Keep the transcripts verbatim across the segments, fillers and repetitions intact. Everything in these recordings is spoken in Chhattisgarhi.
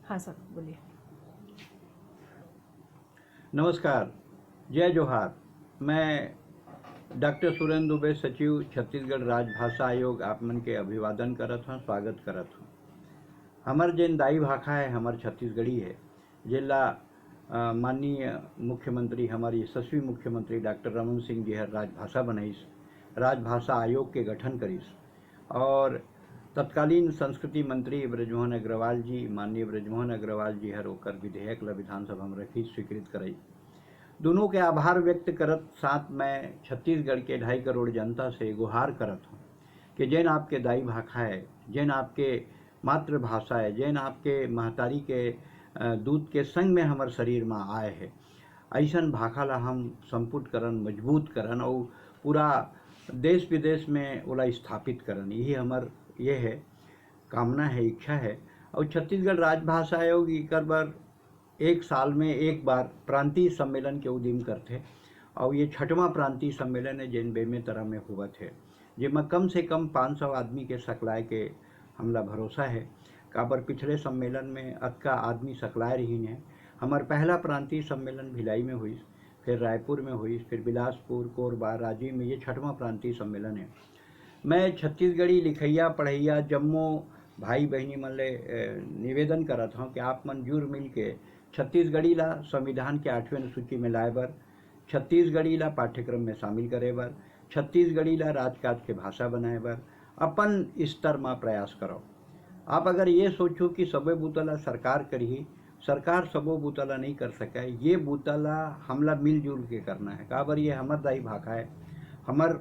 हाँ सर, बोलिए। नमस्कार, जय जोहार। मैं डॉक्टर सुरेंद्र दुबे, सचिव छत्तीसगढ़ राजभाषा आयोग, आप मन के अभिवादन करत हूँ, स्वागत करत हूँ। हमर जेन दाई भाखा है, हमर छत्तीसगढ़ी है, जेला अ, माननीय मुख्यमंत्री, हमर यशस्वी मुख्यमंत्री डॉक्टर रमन सिंह जी हर राजभाषा बनाइस, राजभाषा आयोग के गठन करिस और तत्कालीन संस्कृति मंत्री ब्रजमोहन अग्रवाल जी, माननीय ब्रजमोहन अग्रवाल जी हर ओकर विधेयक ल विधानसभा में रखिस, स्वीकृत कराइस। दोनों के आभार व्यक्त करत साथ मैं छत्तीसगढ़ के ढाई करोड़ जनता से गुहार करत हूँ कि जेन आपके दाई भाखा है, जेन आपके मातृभाषा है, जेन आपके महतारी के अ, दूध के संग में हमर शरीर में आए है, ऐसन भाखा ला हम संपुट करन, मजबूत करन और पूरा देश विदेश में ओला स्थापित करन, यही हमर ये है, कामना है, इच्छा है। और छत्तीसगढ़ राजभाषा आयोग एकर बर एक साल में एक बार प्रांतीय सम्मेलन के उदिम करथे और ये छठवां प्रांतीय सम्मेलन है, जेन बेमेतरा में होवत है, जेमा कम से कम पाँच सौ आदमी के सकलाय के हमला भरोसा है। काबर पिछले सम्मेलन में अतका आदमी सकलाय रहिन है। हमर पहला प्रांतीय सम्मेलन भिलाई में होइस, फिर रायपुर में होइस, फिर बिलासपुर, कोरबा, राजिम में ये छठवां प्रांतीय सम्मेलन है। मैं छत्तीसगढ़ी लिखइया पढ़इया जम्मो भाई बहिनी मन ले अ, निवेदन करत हौं कि आप मन जुर मिल के छत्तीसगढ़ी ला संविधान के आठवीं अनुसूची में लाए बर, छत्तीसगढ़ी ला पाठ्यक्रम में शामिल करे बर, छत्तीसगढ़ी ला राजकाज के भाषा बनाए बर अपन स्तर मा प्रयास करो। आप अगर ये सोचो कि सबे बूता ला सरकार करही, सरकार सबो बूता ला नहीं कर सके, ये बूता ला हमला मिलजुल के करना है। काबर ये हमर दाई भाखा है, हमर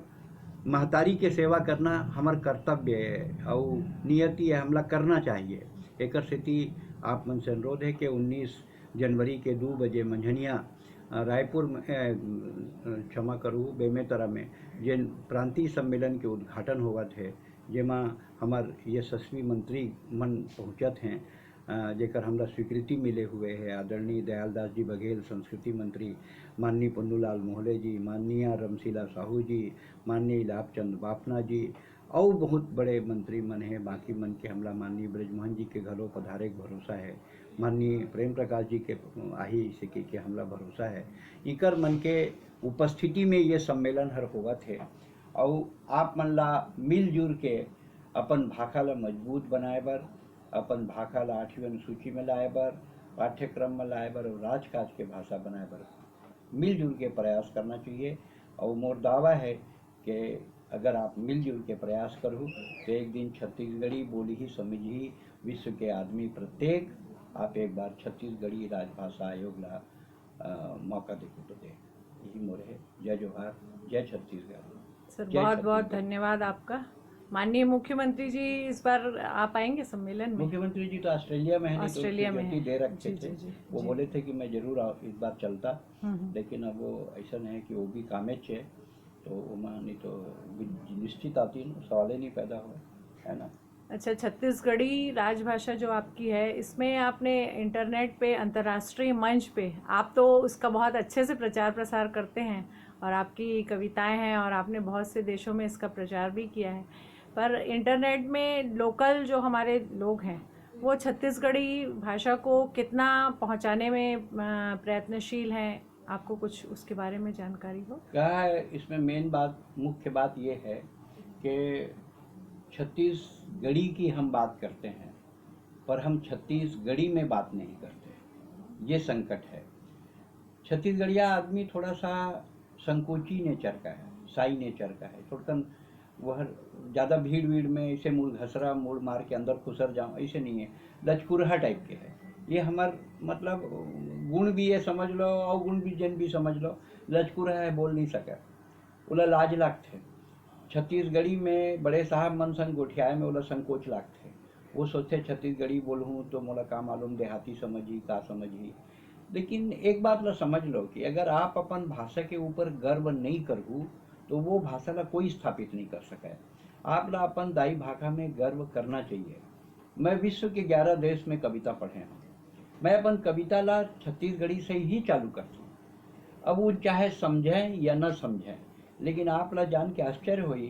महतारी के सेवा करना हमर कर्तव्य है और नियति है, हमला करना चाहिए। एकर सेती आप मन से अनुरोध है कि उन्नीस जनवरी के दो बजे मंझनिया अ, रायपुर में, अ, क्षमा करू, बेमेतरा में जेन प्रांतीय सम्मेलन के उद्घाटन होवत है, जेमा हमर यशस्वी मंत्री मन पहुँचत हैं, अ, जेकर हमला स्वीकृति मिले हुए है, आदरणीय दयालदास जी बघेल संस्कृति मंत्री, माननीय पन्नूलाल मोहले जी, माननीय रमशीला साहू जी, माननीय लाभचंद बाफना जी, अउ बहुत बड़े मंत्री मन हे, बाकी मन के हमला माननीय ब्रजमोहन जी के घलो पधारे के भरोसा हे, माननीय प्रेम प्रकाश जी के आही, इसे के, के हमला भरोसा हे। इकर मन के उपस्थिति में ये सम्मेलन हर होवत हे, अउ आप मन ला मिलजुल के अपन भाखा ला मजबूत बनाए बर, अपन भाखा ला आठवीं अनुसूची में लाए बर, पाठ्यक्रम में लाए बर अउ राजकाज के भाषा बनाए बर मिलजुल के प्रयास करना चाहिए। अउ मोर दावा है कि अगर आप मिलजुल के प्रयास करहु, तो एक दिन छत्तीसगढ़ी बोलही समझही विश्व के आदमी प्रत्येक, आप एक बार छत्तीसगढ़ी राजभाषा आयोग ला अ, मौका देखो तो दे। यही मोर है। जय जोहार, जय छत्तीसगढ़। सर, बहुत बहुत धन्यवाद आपका। माननीय मुख्यमंत्री जी इस बार आ पाएंगे सम्मेलन में? मुख्यमंत्री जी तो ऑस्ट्रेलिया में है, नहीं तो ऑस्ट्रेलिया में छुट्टी है। दे रखे जी, थे। जी, जी, वो जी। बोले थे कि मैं जरूर आ, इस बार चलता, हम्म, हम्म। लेकिन अब वो ऐसा नहीं है कि वो भी कामेच है, तो वो मैं नहीं तो निश्चित आती, सवाल ही नहीं पैदा हुआ, है ना। अच्छा, छत्तीसगढ़ी राजभाषा जो आपकी है, इसमें आपने इंटरनेट पे, अंतर्राष्ट्रीय मंच पे, आप तो उसका बहुत अच्छे से प्रचार प्रसार करते हैं और आपकी कविताएं हैं और आपने बहुत से देशों में इसका प्रचार भी किया है, पर इंटरनेट में लोकल जो हमारे लोग हैं, वो छत्तीसगढ़ी भाषा को कितना पहुंचाने में अ, प्रयत्नशील हैं, आपको कुछ उसके बारे में जानकारी हो? क्या है, इसमें मेन बात, मुख्य बात ये है कि छत्तीसगढ़ी की हम बात करते हैं, पर हम छत्तीसगढ़ी में बात नहीं करते। ये संकट है। छत्तीसगढ़िया आदमी थोड़ा सा संकोची नेचर का है, शाई नेचर का है, थोड़कन वह ज़्यादा भीड़ वीड़ में ऐसे मुड़ घसरा, मुड़ मार के अंदर खुसर जाओ, ऐसे नहीं है, लचकुरहा टाइप के है। ये हमार, मतलब, गुण भी ये समझ लो, अवगुण भी, जन भी समझ लो, लचकुरहा है, बोल नहीं सके, ओला लाज लागथे। छत्तीसगढ़ी में बड़े साहब मन संग गोठियाए में ओला संकोच लागथे। वो सोचथे, "छत्तीसगढ़ी बोलहूँ तो मोला का मालूम, देहाती समझही, का समझही।" लेकिन एक बात ला समझ लो कि अगर आप अपन भाषा के ऊपर गर्व नहीं करहू, तो वो भाषा ला कोई स्थापित नहीं कर सके। आप ला अपन दाई भाखा में गर्व करना चाहिए। मैं विश्व के ग्यारह देश में कविता पढ़े हूँ। मैं अपन कविता ला छत्तीसगढ़ी से ही चालू करता हूँ। अब वो चाहे समझें या न समझें, लेकिन आप ला जान के आश्चर्य होई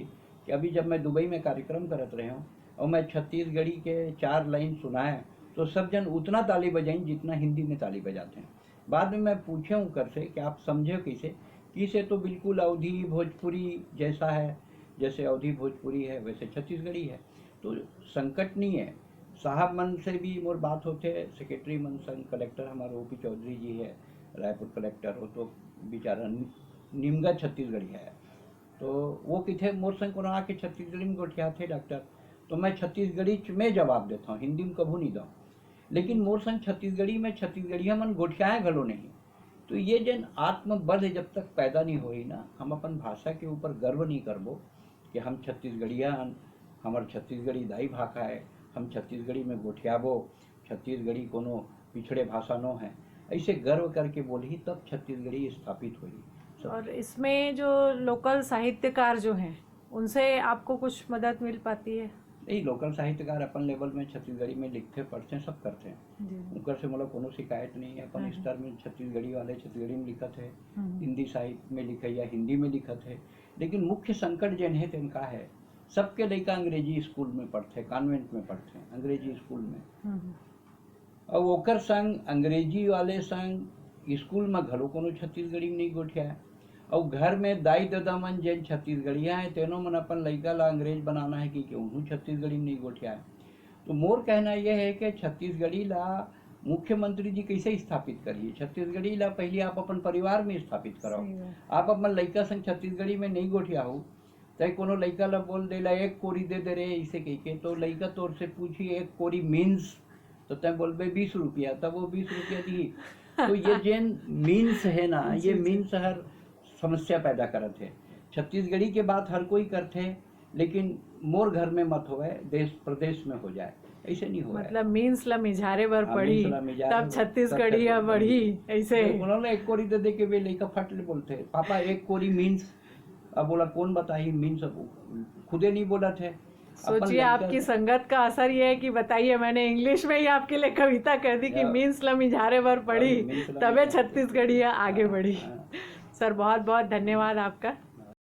कि अभी जब मैं दुबई में कार्यक्रम करत रहे हूँ और मैं छत्तीसगढ़ी के चार लाइन सुनाए, तो सब जन उतना ताली बजाइन जितना हिंदी में ताली बजाते हैं। बाद में मैं पूछे उनकर से कि आप समझे कैसे, कि इसे तो बिल्कुल अवधी भोजपुरी जैसा है, जैसे अवधी भोजपुरी है वैसे छत्तीसगढ़ी है। तो संकट नहीं है। साहब मन से भी मोर बात होते, सेक्रेटरी मन संग, कलेक्टर हमारे ओपी चौधरी जी है, रायपुर कलेक्टर हो, तो बेचारा नि-, निमगा छत्तीसगढ़ी है। तो वो किथे मोर संग कोनो आके छत्तीसगढ़ी में गोठियाथे डॉक्टर, तो मैं छत्तीसगढ़ी में जवाब देता हूँ, हिंदी में कभू नहीं दो। लेकिन मोर संग छत्तीसगढ़ी में छत्तीसगढ़िया मन गोठियाए घलो नहीं। तो ये जन आत्मबल जब तक पैदा नहीं होई ना, हम अपन भाषा के ऊपर गर्व नहीं करबो कि हम छत्तीसगढ़िया हन, हमर छत्तीसगढ़ी दाई भाखा है, हम छत्तीसगढ़ी में गोठियाबो, छत्तीसगढ़ी कोनो पिछड़े भाषा नो है, ऐसे गर्व करके बोलही तब छत्तीसगढ़ी स्थापित होई। सब और इसमें जो लोकल साहित्यकार जो हैं, उनसे आपको कुछ मदद मिल पाती है? नहीं, लोकल साहित्यकार अपन लेवल में छत्तीसगढ़ी में लिखते पढ़ते हैं, सब करते हैं। जी। उनकर से मतलब कोनो शिकायत नहीं है। अपन हम्म। स्तर में छत्तीसगढ़ी वाले छत्तीसगढ़ी में लिखत है, हम्म। हिंदी साहित्य में लिखे या हिंदी में लिखत है, लेकिन मुख्य संकट जन है तेन का है, सबके लइका अंग्रेजी स्कूल में पढ़ते, कॉन्वेंट में पढ़ते हैं, अंग्रेजी स्कूल में। हम्म। अउ ओकर संग अंग्रेजी वाले संग स्कूल में घलो कोनो छत्तीसगढ़ी में नहीं गोठियाए। अउ घर में दाई ददा मन जेन छत्तीसगढ़िया हैं, तेनो मन अपन लइका ला अंग्रेज बनाना है कि, कि उन्हों छत्तीसगढ़ी में नहीं गोठियाए। तो मोर कहना यह है कि छत्तीसगढ़ी ला मुख्यमंत्री जी कैसे स्थापित करिए? छत्तीसगढ़ी ला पहले आप अपन परिवार में स्थापित कराओ। सही बात। आप अपन लइका संग छत्तीसगढ़ी में नहीं गोठियाहू, तय कोनो लइका ला बोल देला, "एक कोरी दे दे रे," इसे कह के, तो लइका तोर से पूछी, "एक कोरी मीन्स?" तो तय बोलबे, "बीस रुपया," तब वो बीस रुपया दी। तो ये जेन मीन्स है ना, जी, ये जी। मीन्स हर समस्या पैदा करत है। छत्तीसगढ़ी के बात हर कोई करथे, लेकिन मोर घर में मत होवे, देश प्रदेश में हो जाए, ऐसे नहीं होवे। मतलब मीन्स ला मिझारे बर हाँ, पड़ी, मीन्स ला मिझारे तब बर, छत्तीसगढ़िया तब बढ़ी, छत्तीसगढ़ी। ऐसे। तो उन्होंने एक कोरी दे दे के भी लइका फट ले बोलते, "पापा, एक कोरी मीन्स।" अब बोला, "कौन बताही मीन्स?" अब खुदे नहीं बोला थे। अपन सोचिए, लइका आपकी से संगत का असर ये है कि बताइए, मैंने इंग्लिश में ही आपके लिए कविता कह दी कि या मीन्स ला मिझारे बर पड़ी, मीन्स ला तबे मिझारे छत्तीसगढ़िया आगे हाँ, बढ़ी। हाँ। सर, बहुत बहुत धन्यवाद आपका।